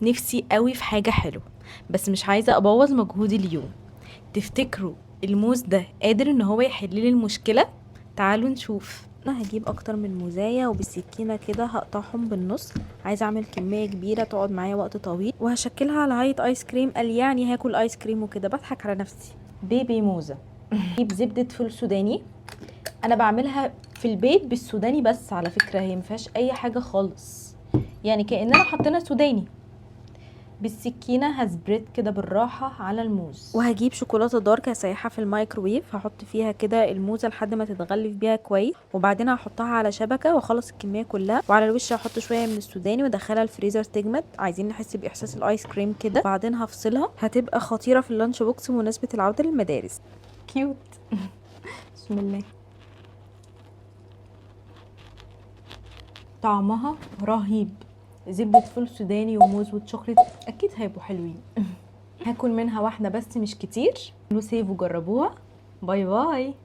نفسي قوي في حاجة حلوة، بس مش عايزة أبوظ مجهودي اليوم. تفتكروا الموز ده قادر إن هو يحل لي المشكلة؟ تعالوا نشوف. انا هجيب اكتر من موزاية وبالسكينة كده هقطعهم بالنص، عايزة اعمل كمية كبيرة تقعد معايا وقت طويل، وهشكلها على هيئة ايس كريم. قال يعني هاكل ايس كريم وكده، بضحك على نفسي. baby موزة. هجيب زبدة فول سوداني، انا بعملها في البيت بالسوداني بس على فكرة هي مفيهاش اي حاجة خالص، يعني كأننا حطينا سوداني. بالسكينة ه spread كده بالراحة على الموز. وهجيب شوكولاتة dark هسيحها في الميكروويف، هحط فيها كده الموزة لحد ما تتغلف بيها كويس، وبعدين هحطها على شبكة واخلص الكمية كلها. وعلى الوش هحط شوية من السوداني وادخلها الفريزر تجمد، عايزين نحس بإحساس الايس كريم كده. بعدين هفصلها، هتبقى خطيرة في ال lunch box بمناسبة العودة للمدارس. cute. بسم الله. طعمها رهيب، زبدة فول سوداني وموز وتشوكلت اكيد هيبقوا حلوين. هاكل منها واحدة بس مش كتير. save وجربوها. bye bye.